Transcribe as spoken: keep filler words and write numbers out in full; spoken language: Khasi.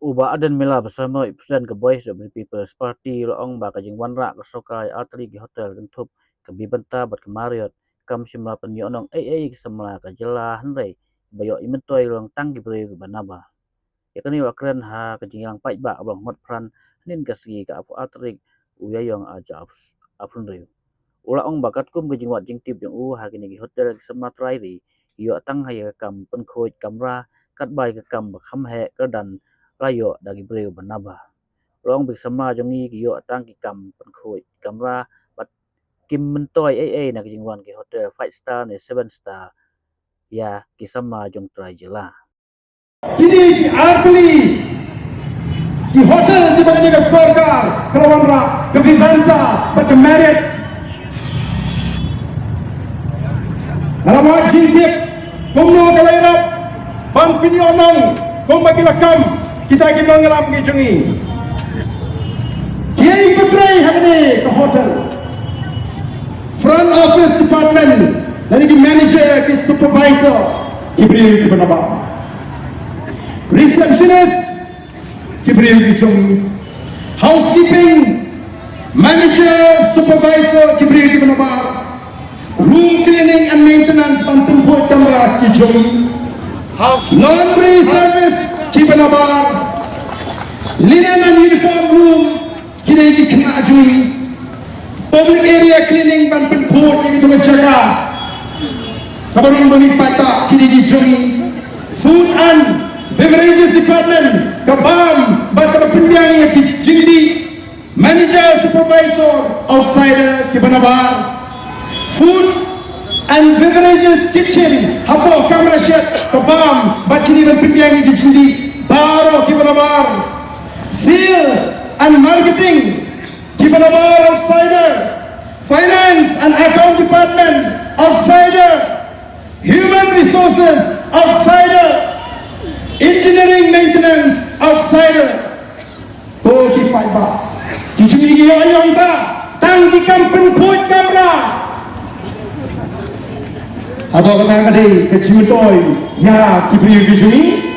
U Bah Ardent Miller Basaiawmoit, President ka Voice of the People's Party, u la ong ba ka jingwanrah ka sorkar ïa artylli ki hotel kynthup ka Vivanta bad ka Marriott kam shym la pynïoh nong ei ei ïa ki samla ka jylla, hynrei ba ïoh ïa myntoi long tang ki briew kiba nabar. Ïa kane u la kren ha ka jingïalang paidbah ba long Motphran hynnin ka sngi ka arphew ar tarik u Ïaïong arphew hynriew. U la ong ba katkum ka jingwad jingtip jong u, ha kine ki hotel ki samla trai ri ki ïoh tang ha ïa ka kam pynkhuid kamra, katba ïa ka kam ba kham heh kyrdan la ïoh da ki briew ba nabar. U la ong ba ki samla jong ngi ki ïoh tang ki kam pynkhuid kamra bad kim myntoi ei ei na ka jingwan ki hotel five star ne seven star ïa ki samla jong trai jylla. Kine ki artylli ki hotel kiba kane ka sorkar ka la wanrah, ka Vivanta bad ka Marriott. Nga la wad jingtip kumno ka la ïarap ban pynïoh nong kumba ki la kam kita ki nongïalam ki jong ngi. Kiei kiba trei ha kane ka hotel? Front office department, lane ki manager, ki supervisor, ki briew kiba nabar. Receptionist, ki briew ki jong ngi. Housekeeping, manager, supervisor, ki briew kiba nabar. Room cleaning and maintenance, ban pynkhuid kamra, ki jong ngi. Laundry service, kiba nabar. Linen and uniform room, kine ki khynnah jong ngi. Public area cleaning, ban pynkhuid ïa kito ki jaka kaba rung ba ngi paidbah, kine ki jong ngi. Food and beverages department, ka bam bad kaba pynbiang ïa ki jingdih. Manager, supervisor, outsider, kiba nabar. Food and beverages kitchen, hapoh kamra shed, ka bam bad kine ban pynbiang ïa ki jingdih, baroh kiba nabar. Sales and marketing, kiba nabar, outsider. Finance and account department, outsider. Human resources, outsider. Engineering maintenance, outsider. Ko ki paidbah, ki jong ngi ki ïoh ïa kata tang ki kam pynkhuid kamra. Hato kata ka dei ka jingmyntoi ïa ki briew ki jong ngi?